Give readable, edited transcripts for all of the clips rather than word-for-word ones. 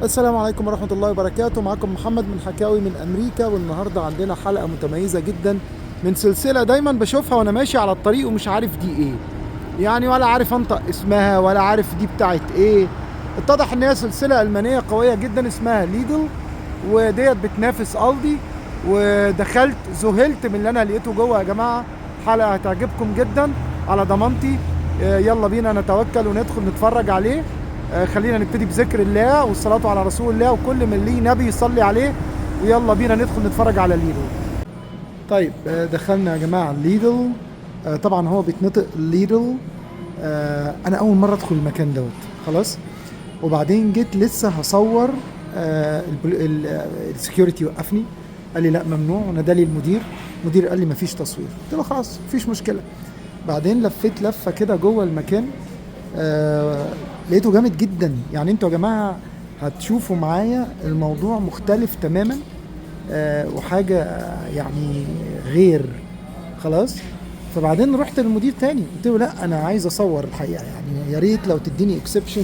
السلام عليكم ورحمة الله وبركاته. معكم محمد من حكاوي من أمريكا، والنهاردة عندنا حلقة متميزة جدا من سلسلة دايما بشوفها وأنا ماشي على الطريق ومش عارف دي إيه، يعني ولا عارف أنطق اسمها ولا عارف دي بتاعت إيه. اتضح إن هي سلسلة ألمانية قوية جدا اسمها ليدل، وديت بتنافس ألدي. ودخلت ذهلت من اللي أنا لقيته جوه يا جماعة. حلقة هتعجبكم جدا على ضمانتي. يلا بينا نتوكل وندخل نتفرج عليه. خلينا نبتدي بذكر الله والصلاة على رسول الله، وكل من ليه نبي يصلي عليه، ويلا بينا ندخل نتفرج على ليدل. طيب، دخلنا يا جماعة ليدل. طبعا هو بيتنطق ليدل. أنا أول مرة أدخل المكان دوت خلاص، وبعدين جيت لسه هصور، ال security وقفني قال لي لا ممنوع، ونادالي المدير. المدير قال لي مفيش تصوير، قلت له خلاص مفيش مشكلة. بعدين لفيت لفة كده جوه المكان، لقيته جامد جدا. يعني انتوا يا جماعة هتشوفوا معايا الموضوع مختلف تماما، وحاجة يعني غير خلاص. فبعدين رحت للمدير تاني قلت له لا انا عايز اصور الحقيقة، يعني يا ريت لو تديني exception.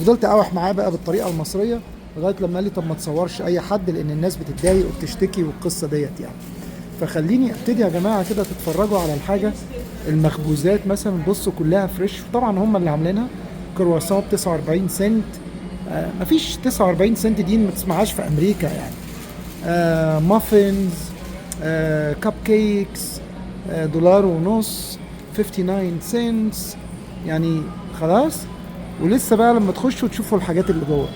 فضلت اوح معاه بقى بالطريقة المصرية لغاية لما قال لي طب ما تصورش اي حد لان الناس بتتضايق وبتشتكي والقصة ديت يعني. فخليني ابتدي يا جماعة كده تتفرجوا على الحاجة. المخبوزات مثلا بصوا كلها fresh، طبعا هم اللي عاملينها. كرواسون ب 49 سنت، مفيش 49 سنت دي ما تسمعهاش في امريكا يعني. muffins، cupcakes، $1.50، 59 cents يعني خلاص. ولسه بقى لما تخشوا تشوفوا الحاجات اللي جوه.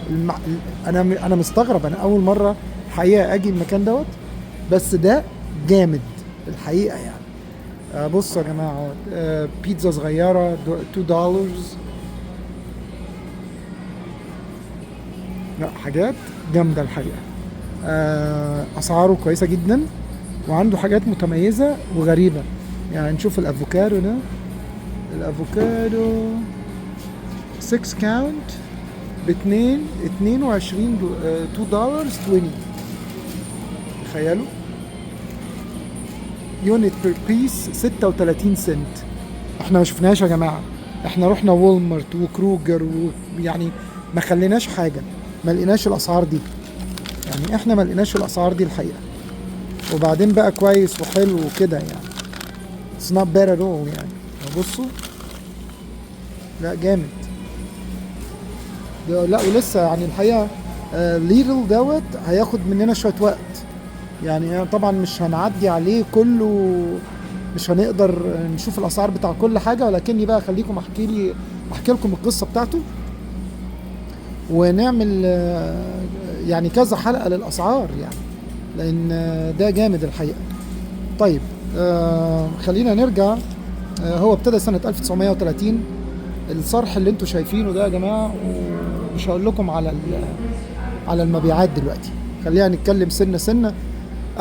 انا مستغرب، انا اول مرة الحقيقة اجي المكان دوت، بس ده جامد الحقيقة يعني. بصوا يا جماعة، بيتزا صغيرة $2. لا حاجات جامدة الحقيقة. أسعاره كويسة جدا، وعنده حاجات متميزة وغريبة. يعني نشوف الأفوكادو ده، الأفوكادو 6 count باتنين، اتنين وعشرين $2.20. تخيلوا unit per piece 36 سنت. احنا ما شفناهاش يا جماعة، احنا رحنا وولمارت وكروجر ويعني ما خليناش حاجة، ما لقيناش الأسعار دي، يعني احنا ما لقيناش الأسعار دي الحقيقة. وبعدين بقى كويس وحلو وكده يعني، it's not bad at all يعني. بصوا لا جامد ده، لا ولسه يعني الحقيقة، ليدل دوت هياخد مننا شوية وقت يعني. طبعا مش هنعدي عليه كله، مش هنقدر نشوف الأسعار بتاع كل حاجة، ولكني بقى خليكم أحكي لكم القصة بتاعته، ونعمل يعني كذا حلقة للأسعار يعني، لأن ده جامد الحقيقة. طيب، خلينا نرجع. هو ابتدى سنة 1930. الصرح اللي انتوا شايفينه ده يا جماعة، ومش هقول لكم على المبيعات دلوقتي، خلينا نتكلم سنة سنة.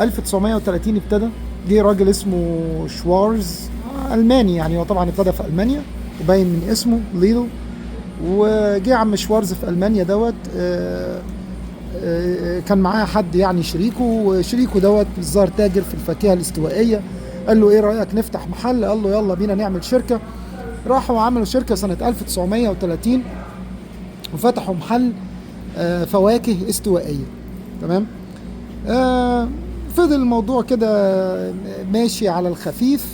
1930 ابتدى، جه راجل اسمه شوارز، ألماني يعني، هو طبعا ابتدى في ألمانيا وباين من اسمه ليدل. وجه عم شوارز في ألمانيا دوت، كان معاه حد يعني شريكه، وشريكه دوت الظاهر تاجر في الفاكهة الاستوائية. قال له ايه رأيك نفتح محل؟ قال له يلا بينا نعمل شركة. راحوا عملوا شركة سنة 1930 وفتحوا محل فواكه استوائية. تمام. فضل الموضوع كده ماشي على الخفيف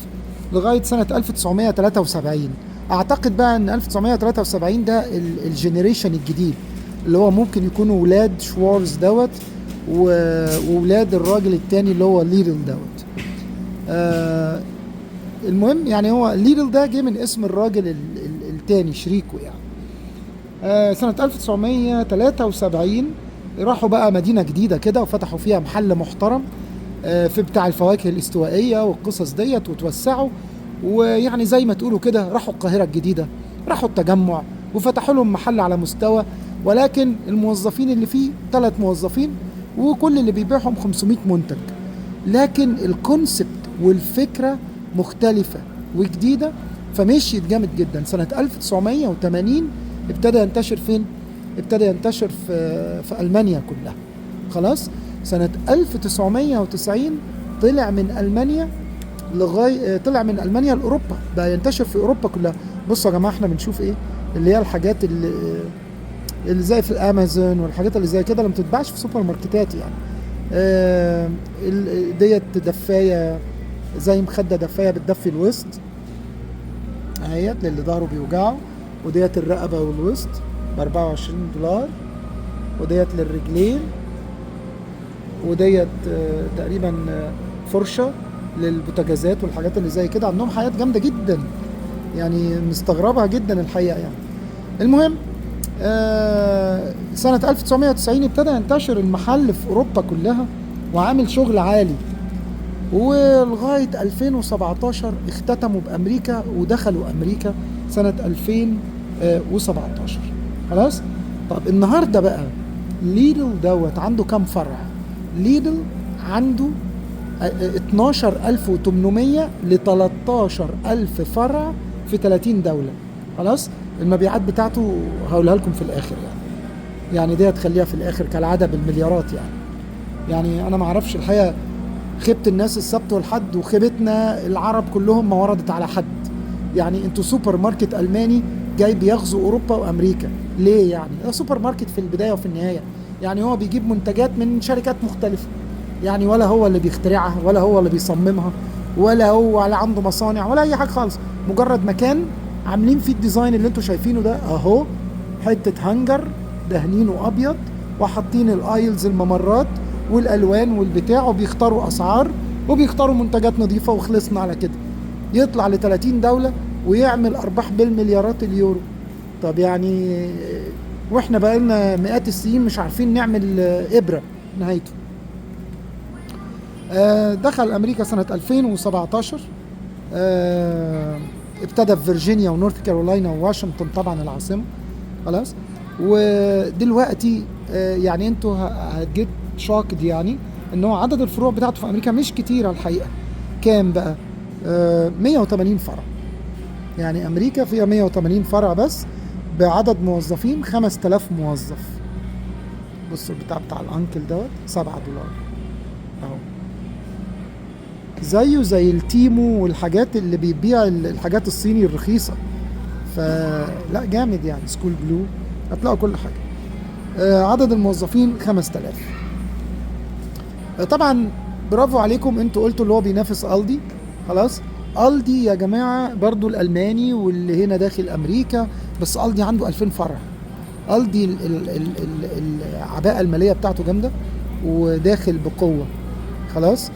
لغاية سنة 1973. أعتقد بقى أن 1973 ده ال generation الجديد اللي هو ممكن يكونوا ولاد شوارز دوت وولاد الراجل التاني اللي هو ليدل دوت. المهم يعني هو ليدل ده جه من اسم الراجل التاني شريكه يعني. سنة 1973 راحوا بقى مدينة جديدة كده وفتحوا فيها محل محترم، في بتاع الفواكه الاستوائية والقصص ديت، وتوسعوا ويعني زي ما تقولوا كده راحوا القاهرة الجديدة، راحوا التجمع، وفتحوا لهم محل على مستوى، ولكن الموظفين اللي فيه 3 موظفين وكل اللي بيبيعهم 500 منتج. لكن ال concept والفكرة مختلفة وجديدة، فمشيت جامد جدا. سنة 1980 ابتدى ينتشر فين؟ ابتدى ينتشر في ألمانيا كلها خلاص. سنة 1990 طلع من ألمانيا لغاية، طلع من ألمانيا لأوروبا، بقى ينتشر في أوروبا كلها. بصوا يا جماعة احنا بنشوف ايه اللي هي الحاجات اللي اللي زي في الامازون والحاجات اللي زي كده اللي ما بتتباعش في سوبر ماركتات يعني. ديت دفايه زي مخده دفايه بتدفي الوسط اهيت للي ظهره بيوجعه، وديت الرقبة والوسط ب $24، وديت للرجلين، وديت تقريبا فرشه للبوتاجازات والحاجات اللي زي كده. عندهم حاجات جامدة جدا يعني، مستغربها جدا الحقيقة يعني. المهم سنة 1990 ابتدى ينتشر المحل في أوروبا كلها وعامل شغل عالي، ولغاية 2017 اختتموا بأمريكا ودخلوا أمريكا سنة 2017. خلاص؟ طب النهاردة بقى ليدل دوت عنده كام فرع؟ ليدل عنده 12800 ل 13000 فرع في 30 دولة. خلاص؟ المبيعات بتاعته هقولها لكم في الآخر يعني دي هتخليها في الآخر كالعادة بالمليارات يعني أنا ما أعرفش الحقيقة، خيبة الناس السبت والحد وخيبتنا العرب كلهم ما وردت على حد يعني. انتوا سوبر ماركت ألماني جاي بيغزو أوروبا وأمريكا ليه يعني؟ ده سوبر ماركت في البداية وفي النهاية يعني، هو بيجيب منتجات من شركات مختلفة يعني، ولا هو اللي بيخترعها ولا هو اللي بيصممها ولا هو ولا عنده مصانع ولا أي حاجة خالص، مجرد مكان عاملين فيه ال design اللي انتوا شايفينه ده اهو، حتة هنجر دهنينه ابيض وحاطين ال aisles الممرات والالوان والبتاع، وبيختاروا اسعار وبيختاروا منتجات نظيفة وخلصنا على كده. يطلع ل 30 دولة ويعمل ارباح بالمليارات اليورو. طب يعني واحنا بقالنا مئات السنين مش عارفين نعمل ابرة نهايته. دخل امريكا سنة 2017، ابتدى في فيرجينيا ونورث كارولاينا وواشنطن طبعا العاصمة. خلاص؟ ودلوقتي يعني انتوا هت get shocked يعني ان هو عدد الفروع بتاعته في امريكا مش كتيرة الحقيقة. كام بقى؟ 180 فرع. يعني امريكا فيها 180 فرع بس، بعدد موظفين 5000 موظف. بصوا البتاع بتاع ال ankle دوت $7 اهو، زيه زي التيمو والحاجات اللي بيبيع الحاجات الصيني الرخيصة. فلا جامد يعني، school glue هتلاقوا كل حاجة. عدد الموظفين 5000. طبعا برافو عليكم، انتوا قلتوا اللي هو بينافس ألدي. خلاص؟ ألدي يا جماعة برضو الألماني واللي هنا داخل أمريكا، بس ألدي عنده 2000 فرع. ألدي العباءة المالية بتاعته جامدة وداخل بقوة. خلاص؟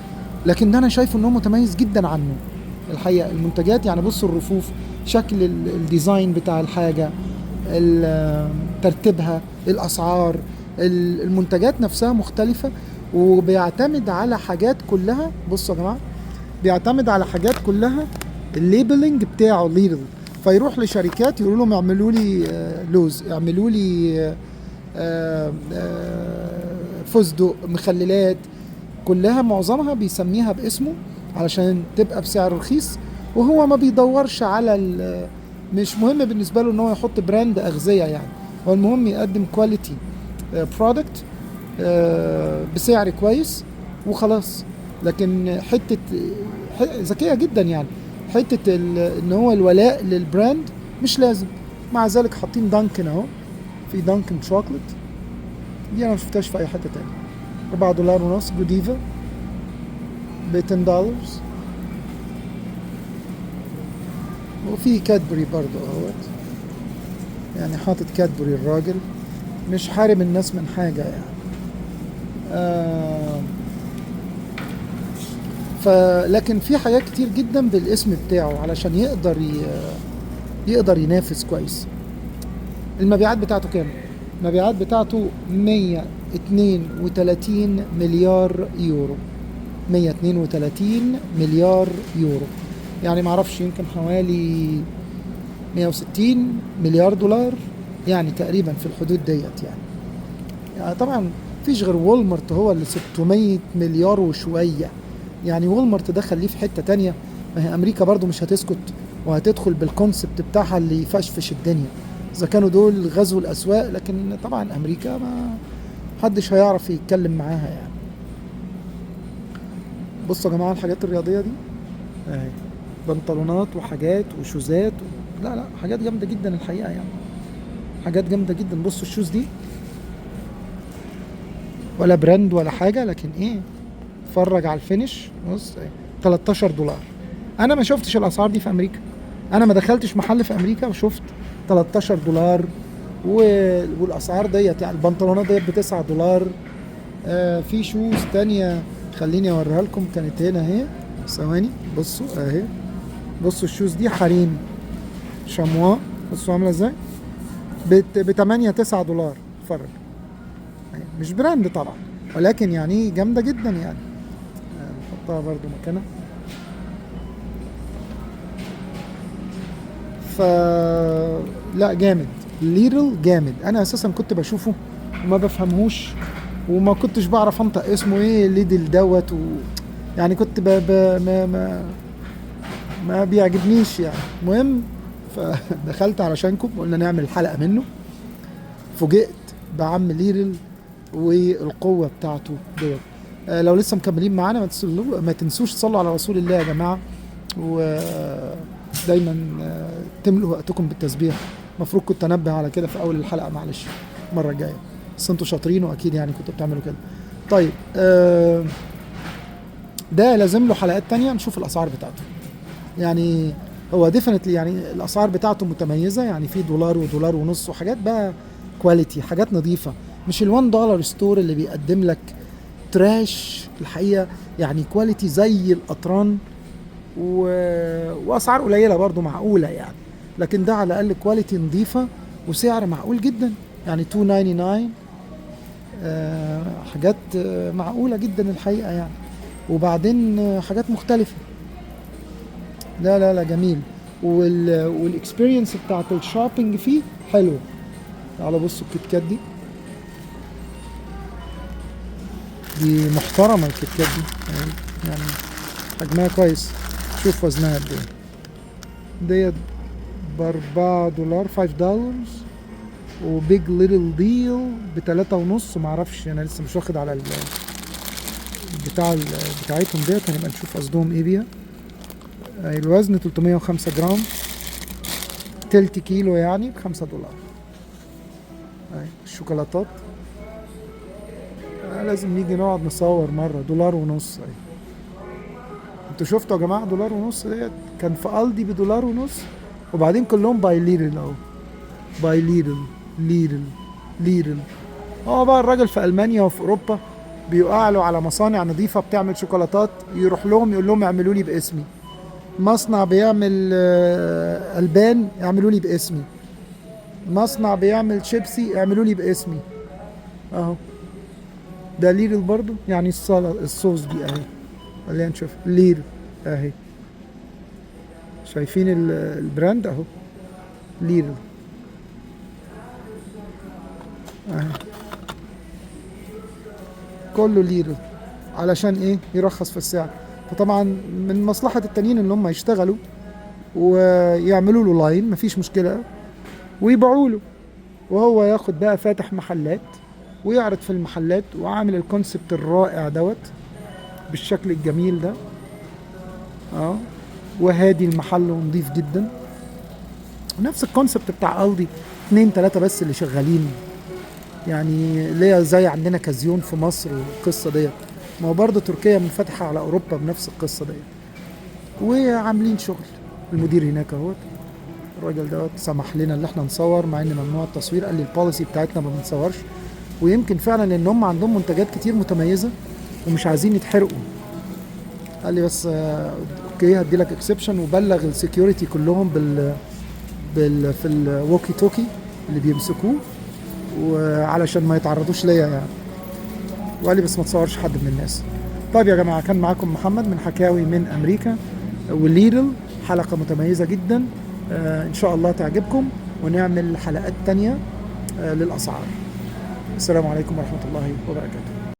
لكن ده انا شايفه ان هو متميز جدا عنه الحقيقة. المنتجات يعني بصوا الرفوف، شكل ال design بتاع الحاجة، ترتيبها، الاسعار، المنتجات نفسها مختلفة، وبيعتمد على حاجات كلها. بصوا يا جماعة، بيعتمد على حاجات كلها ال labeling بتاعه ليدل. فيروح لشركات يقولوا لهم اعملوا لي لوز، اعملوا لي فستق، مخللات، كلها معظمها بيسميها باسمه علشان تبقى بسعر رخيص. وهو ما بيدورش على مش مهم بالنسبة له ان هو يحط brand أغذية يعني، هو المهم يقدم quality product بسعر كويس وخلاص. لكن حتة ذكية جدا يعني، حتة ان هو الولاء لل brand مش لازم. مع ذلك حاطين دانكن اهو، في دانكن شوكليت دي انا ما شفتهاش في اي حتة تانية، $4.50. جوديفا ب $10. وفي كادبري برضو اهوت، يعني حاطط كادبري الراجل، مش حارم الناس من حاجة يعني. فلكن في حاجات كتير جدا بالاسم بتاعه علشان يقدر ينافس كويس. المبيعات بتاعته كام؟ المبيعات بتاعته 132 مليار يورو، 132 مليار يورو، يعني معرفش يمكن حوالي 160 مليار دولار يعني تقريبا في الحدود ديت يعني طبعا فيش غير وولمارت هو اللي 600 مليار وشوية يعني. وولمارت ده خليه في حتة تانية، ما هي أمريكا برضو مش هتسكت وهتدخل بال concept بتاعها اللي يفشفش الدنيا. إذا كانوا دول غزوا الأسواق، لكن طبعا أمريكا ما حدش هيعرف يتكلم معاها يعني. بصوا يا جماعة الحاجات الرياضية دي اهي، بنطلونات وحاجات وشوزات لا حاجات جامدة جدا الحقيقة يعني، حاجات جامدة جدا. بصوا ال shoes دي ولا brand ولا حاجة، لكن ايه، اتفرج على ال finish. بص $13. انا ما شفتش الاسعار دي في امريكا، انا ما دخلتش محل في امريكا وشفت $13 والاسعار ديت. يعني البنطلونات ديت ب$9. في shoes تانية خليني اوريها لكم، كانت هنا اهي، ثواني. بصوا اهي، بصوا ال shoes دي حريم شموا، بصوا عامله ازاي، ب 8 $9. اتفرج، مش brand طبعا، ولكن يعني جامدة جدا يعني. نحطها برضو مكانها. ف لا جامد، ليدل جامد. انا اساسا كنت بشوفه وما بفهمهوش وما كنتش بعرف انطق اسمه ايه، ليدل دوت يعني كنت ما ما بيعجبنيش يعني. المهم فدخلت علشانكم قلنا نعمل حلقة منه. فوجئت بعم ليدل والقوة بتاعته ديت. لو لسه مكملين معانا ما تنسوش تصلوا على رسول الله يا جماعة، ودايما تملوا وقتكم بالتسبيح. المفروض كنت انبه على كده في اول الحلقة، معلش المرة الجاية، بس انتوا شاطرين واكيد يعني كنتوا بتعملوا كده. طيب ده لازم له حلقات تانية نشوف الاسعار بتاعته. يعني هو definitely يعني الاسعار بتاعته متميزة، يعني في $1 و$1.50 وحاجات بقى quality، حاجات نظيفة، مش ال $1 store اللي بيقدم لك trash الحقيقة. يعني quality زي القطران واسعار قليله برضو معقولة يعني، لكن ده على الاقل quality نظيفة وسعر معقول جدا، يعني 2.99. حاجات معقولة جدا الحقيقة يعني. وبعدين حاجات مختلفة. لا لا لا جميل. وال experience بتاعت ال shopping فيه حلوة. تعالوا بصوا الكيت كات دي، دي محترمه الكيت كات دي يعني حجمها كويس. شوف وزنها قد ايه. ديت ب$4، $5. و Big Little Deal ب3.5. معرفش انا لسه مش واخد على بتاع بتاعتهم ديت، هنبقى نشوف قصدهم ايه بيها. الوزن 305 جرام، تلت كيلو يعني، ب$5. الشوكولاتات لازم نيجي نقعد نصور مرة. $1.50. انتوا شفتوا يا جماعة $1.50 ديت كان في ألدي ب$1.50. وبعدين كلهم by Lidl اهو، by Lidl Lidl Lidl. هو بقى الراجل في ألمانيا وفي أوروبا بيقع له على مصانع نظيفة بتعمل شوكولاتات، يروح لهم يقول لهم اعملوا لي باسمي. مصنع بيعمل ألبان اعملوا لي باسمي. مصنع بيعمل شيبسي اعملوا لي باسمي. اهو ده ليدل برضو، يعني الصوص دي اهي، خلينا نشوف ليدل اهي، شايفين ال brand اهو ليدل اهي، كله ليدل علشان ايه؟ يرخص في السعر. فطبعا من مصلحة التانيين ان هم يشتغلوا ويعملوا له line، مفيش مشكلة، ويبيعوا له، وهو ياخد بقى فاتح محلات ويعرض في المحلات، وعامل ال concept الرائع دوت بالشكل الجميل ده وهادي المحل ونضيف جدا. ونفس ال concept بتاع ألدي، 2 3 بس اللي شغالين يعني، ليه زي عندنا كازيون في مصر والقصة ديت. ما هو برضه تركيا منفتحة على أوروبا بنفس القصة ديت، وعاملين شغل. المدير هناك اهوت، الراجل دوت سمح لنا ان احنا نصور مع ان ممنوع التصوير، قال لي ال policy بتاعتنا ما بنصورش. ويمكن فعلا ان هم عندهم منتجات كتير متميزة ومش عايزين يتحرقوا. قال لي بس okay هدي لك exception، وبلغ ال security كلهم في ال walkie talkie اللي بيمسكوه، وعلشان ما يتعرضوش ليا يعني. وقال لي بس ما تصورش حد من الناس. طيب يا جماعة، كان معاكم محمد من حكاوي من امريكا وليدل، حلقة متميزة جدا، ان شاء الله تعجبكم، ونعمل حلقات تانية للاسعار. السلام عليكم ورحمة الله وبركاته.